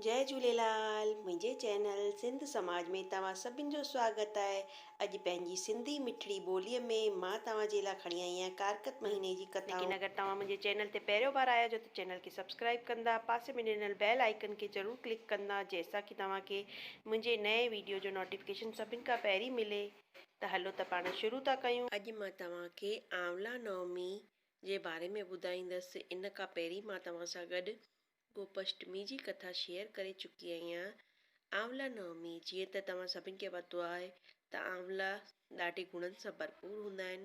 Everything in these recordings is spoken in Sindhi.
جئي جهوليلال منهنجي چينل سنڌ سماج ۾ توهان سڀن جو سواگت آهي. اڄ پنهنجي سنڌي مٺڙي ٻوليء ۾ مان توهان جي لاء کڻي آئي آهيان ڪارڪت مهيني جي ڪٿائون. ليڪن اگر توهان منهنجي چينل تي پهريون بار آيا هجو ته چينل کي سبسڪرائيب ڪندا، پاسي ۾ ڏنل بيل آئيڪن کي ضرور ڪلڪ ڪندا جنهن سان ڪي توهان کي منهنجي نئين ويڊيو جو نوٽيفڪيشن سڀن کان پهرين ملي. ته هلو ته پاڻ شروع ٿا ڪيون. اڄ مان توهان کي آنولا نومي جي باري ۾ ٻڌائيندس. ان کان پهرين مان توهان سان گڏ گوپشٽمي جي ڪٿا شيئر ڪري چڪي آهيان. آنولا نومي، جيئن ته توهان سڀن کي پتو آهي ته آنولا ڏاڍي گڻن سان ڀرپور هوندا آهن،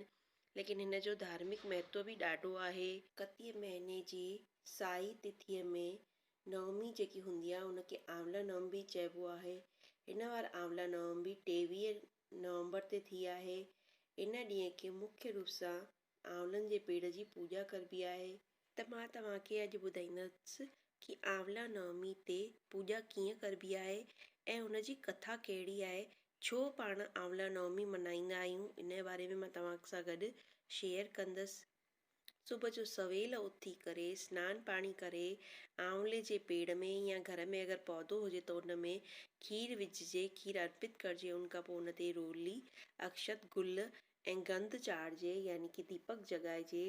ليڪن هن جو ڌارمڪ مهتو به ڏاڍو آهي. ڪتيء مهيني جي سائي تٿيء ۾ نومي جيڪي هوندي آهي ان کي آنولا نومي به چئبو آهي. هن وار آنولا نومي 23 نومبر تي ٿي آهي. ان ڏينهن کي مکيه روپ سان آنولن جي پيڙ جي پوڄا ڪربي آهي. ته مان توهان کي اڄ ٻڌائيندس ڪي آنولا نومي تي پوڄا ڪيئن ڪربي آهي ۽ ان جي ڪٿا ڪهڙي آهي، ڇو پاڻ آنولا نومي منائيندا آهيون، ان جي باري ۾ مان توهان سان گڏ شيئر ڪندس. صبح جو سويل اٿي ڪري سنان پاڻي ڪري آنولي جي پيڙ ۾ يا گهر ۾ اگر پودو هجي ته ان ۾ کير وجهجي، کير ارپت ڪرجي، ان کان پوء ان تي رولي، اڪشت، گل ۽ گند چاڙهجي يعني ڪي ديپڪ جڳائجي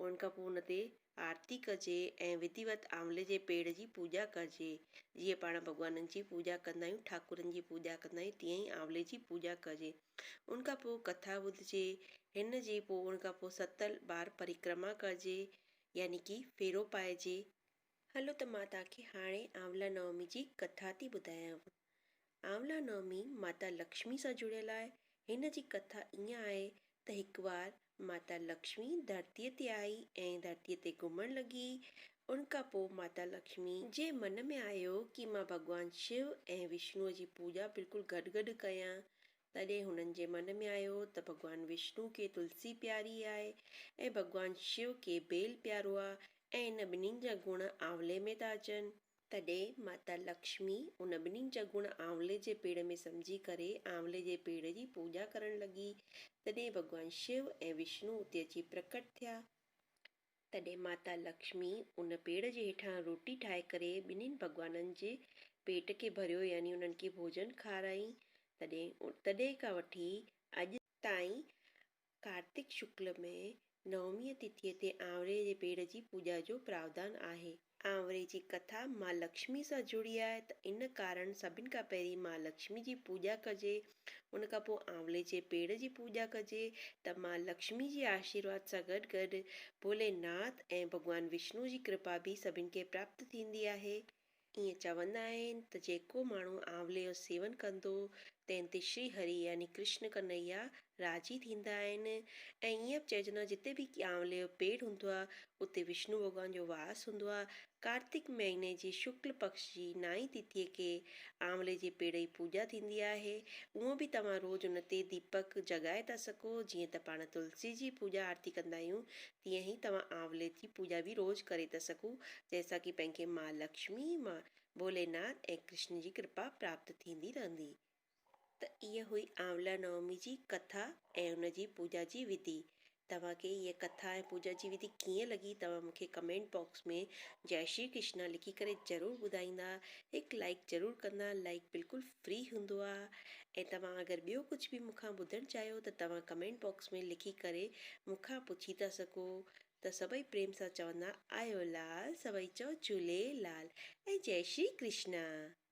ان کان پوء ان تي آرتي ڪجي ۽ وڌيوت آنولي جي پيڙ جي پوڄا ڪجي. جيئن پاڻ ڀڳوانن جي پوڄا ڪندا آهيون، ٺاڪرن جي پوڄا ڪندا آهيون تيئن ئي آنولي جي پوڄا ڪجي. ان کان پوء ڪٿا ٻڌجي هن جي پوء ان کان پوء ست بار پرڪرما ڪجي يعني ڪي ڦيرو پائجي. هلو ته مان توهان کي هاڻي آنولا نومي جي ڪٿا ٿي ٻڌايانو. آنولا نومي ماتا لڪشمي سان جڙيل آهي. هن جي ڪٿا ائين آهي ته هڪوار ماتا لڪشمي ڌرتيء تي آئي ۽ ڌرتيء تي گهمڻ لڳي. ان کان پوء ماتا لڪشمي جي من ۾ آيو ڪي مان ڀڳوان شو ۽ وشنوء جي پوڄا بلڪل گڏ گڏ ڪيان. تڏهن هنن جي من ۾ آيو ته ڀڳوان وشنو کي تلسي پياري آهي ۽ ڀڳوان شو کي بيل پيارو آهي ۽ ان ٻنهين جا گڻ آنولي ۾ ٿا اچن. تڏهن ماتا لڪشمي ان ٻنهين جا گڻ آنولي جي پيڙ ۾ سمجهي ڪري آنولي جي پيڙ جي پوڄا ڪرڻ لڳي. تڏهن ڀڳوان شو ۽ وشنو اتي اچي پرڪٽ ٿيا. تڏهن ماتا لڪشمي ان پيڙ جي هيٺان روٽي ٺاهي ڪري ٻنهين ڀڳوانن جي پيٽ کي ڀريو يعني انهن کي ڀوڄن کارائين. تڏهن تڏهن کان وٺي اڄ تائين ڪارتڪ شڪل ۾ نوميء تٿيء تي آنوري جي پيڙ جي پوڄا جو پراوڌان آهي. آنوري جي ڪٿا مان لڪشمي سان جڙي آهي ته ان ڪارڻ سڀن کان پهرين مان لڪشمي جي پوڄا ڪجي، ان کان پوء آنولي جي پيڙ جي پوڄا ڪجي ته مان لڪشمي جي آشيرواد سان گڏ گڏ ڀولي ناٿ ۽ ڀڳوان وشنو جي ڪرپا به سڀن کي پراپت ٿيندي آهي. ائين چوندا آهن ته جيڪو ماڻهو آنولي جو سيون ڪندو تنهن تي شري هري يعني ڪرشن ڪنهيا راضي ٿيندا آهن ۽ ائين به چئجندو آهي جتي به آنولي جو پيڙ هوندو آهي اتي وشنو ڀڳوان جو واس هوندو آهي. ڪارتڪ مهيني جي شڪل پڪش جي نائين تٿيء کي آنولي جي پيڙ جي پوڄا ٿيندي آهي. اونئن به توهان روز ان تي ديپڪ جڳائي ٿا سگهو جيئن ته پاڻ تلسي جي پوڄا آرتي ڪندا آهيون تيئن ئي توهان آنولي جي پوڄا به روز ڪري ٿا سگهو، جنهن سان ڪي پنهن کي مان لڪشمي، مان ڀوليناٿ ۽ ڪرشن جي ڪرپا پراپت ٿيندي رهندي. ته اها هئي آنولا نومي جي ڪٿا ۽ ان جي پوڄا جي وڌي. توهان کي هيء ڪٿا ۽ پوڄا جي وڌي ڪيئن لڳي توهان مون کي ڪمينٽ باڪس ۾ جئي شري ڪرشنا لکي ڪري ضرور ٻڌائيندا. هڪ لائيڪ ضرور ڪندا، لائيڪ بلڪل فري هوندو آ. ۽ توهان اگر ٻيو ڪجهه به مون کان ٻڌڻ چاهيو ته توهان ڪمينٽ باڪس ۾ لکي ڪري مون کان پڇي ٿا سگهو ته سڀئي پريم سان چوندا آيو لال سڀئي چئو جهوليلال ۽ جئي شري ڪرشنا.